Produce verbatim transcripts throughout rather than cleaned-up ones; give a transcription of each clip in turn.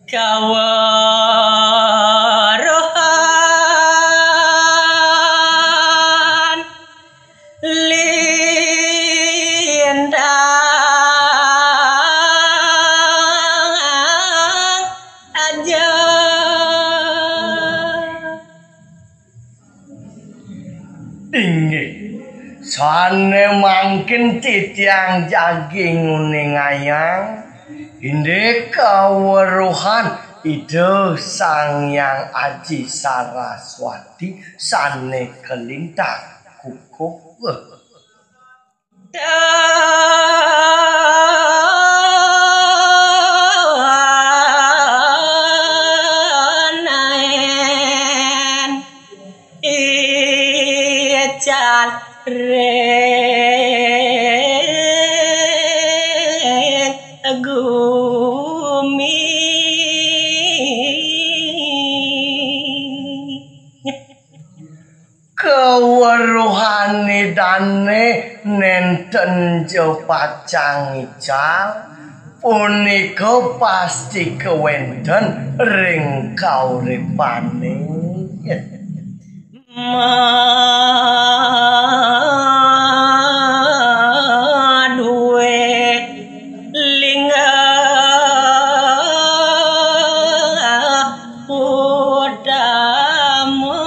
Kaweruhan lintang aja. Inggih, sané mangkin titiang jagi nguningayang, indik kaweruhan Ida Sang Hyang Aji Saraswati sané kalintang kukuh. Tanaen ical ring gumi. Kaweruhan Idané nénten ja pacang ical, punika pasti kawénten ring kauripané. Madué lingga utama.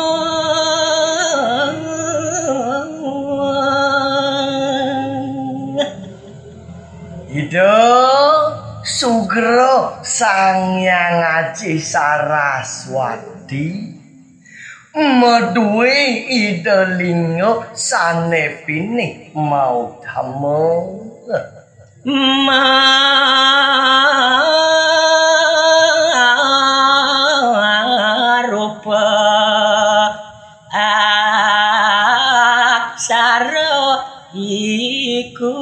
Ida sugra Sang Hyang Aji Saraswati madué Ida Lingga sané pinih mautama. Marupa aksara iku.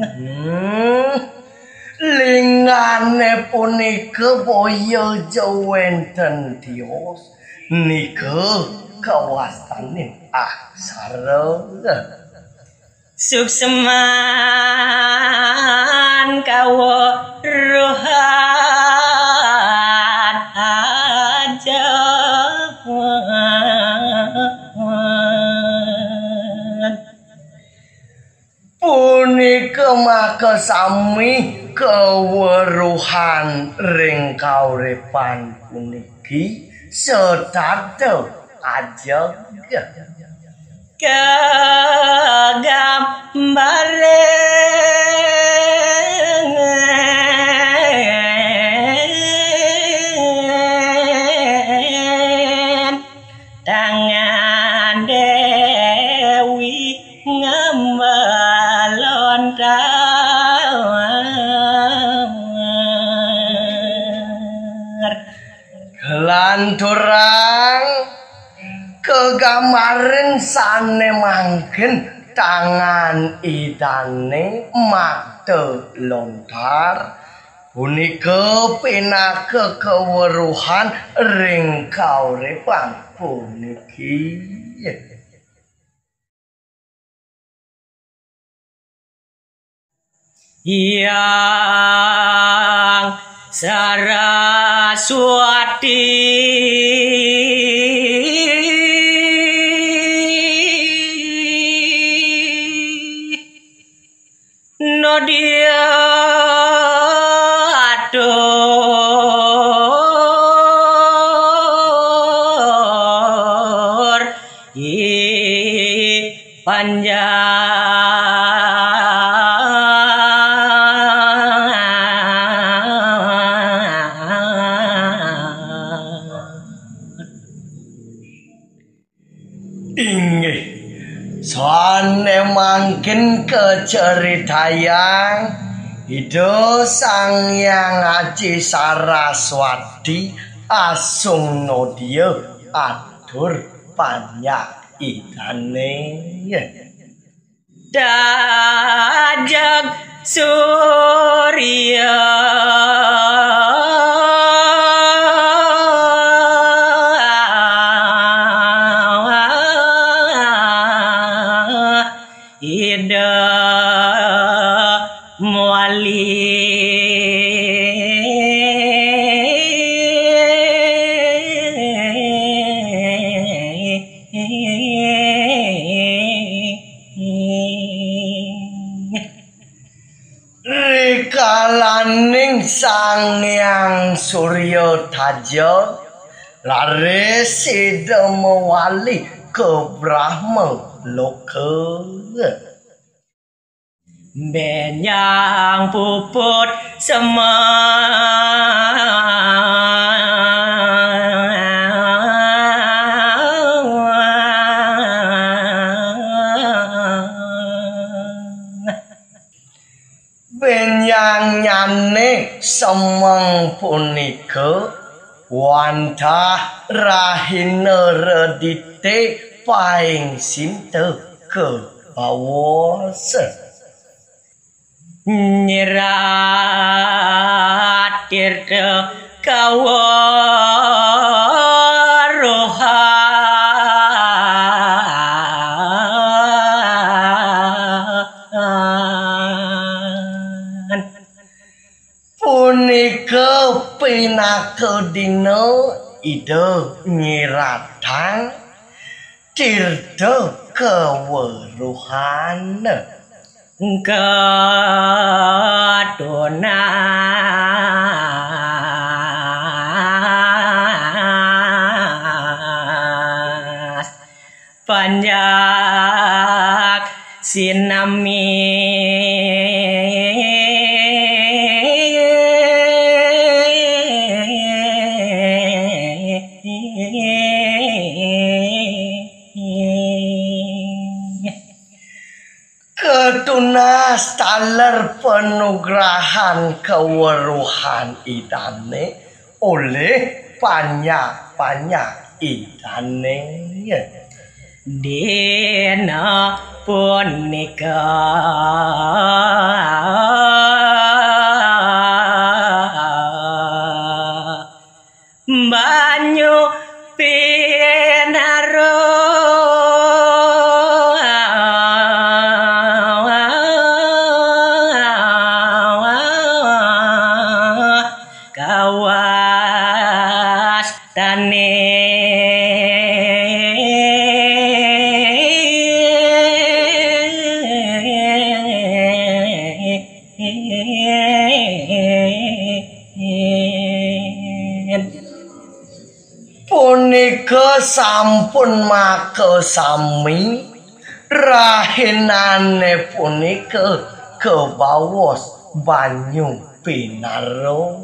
Hmm. Linggané punika boya ja wénten tios, nika kawastanin aksara. Suksman kaweruhan aja. Punika makasami kaweruhan ring kauripan puniki setata ajeg. Kagambareng tangan Déwi ngambalontar. Kalanturang kagambarin sané mangkin tangan Idané makta lontar, punika pinaka kaweruhan ring kauripan puniki. Hyang Saraswati. Nodia atur i panjang. Inggih, sané mangkin kacaritayang Ida Sang Hyang Aji Saraswati asung nodia atur panjak Idané. Dajeg Surya. Ida Mawali. Rikalaning Sang Hyang Surya Taja, raris sida mawali ka Brahma Loka. Benjang puput semeng. Benjangnyane semeng punika wantah rahina redite paing sinta kabaos. Nyerat tirta kaweruhan. Punika pinaka dina Ida nyiratang tirta kaweruhan. Katunas panjak sinami. Katunas taler panugrahan kaweruhan Idane olih panjak-panjak Idane. Dina punika banyu pinaro kawas tane. Punika sampun makasami, rahinane punika kabaos banyu pinaro.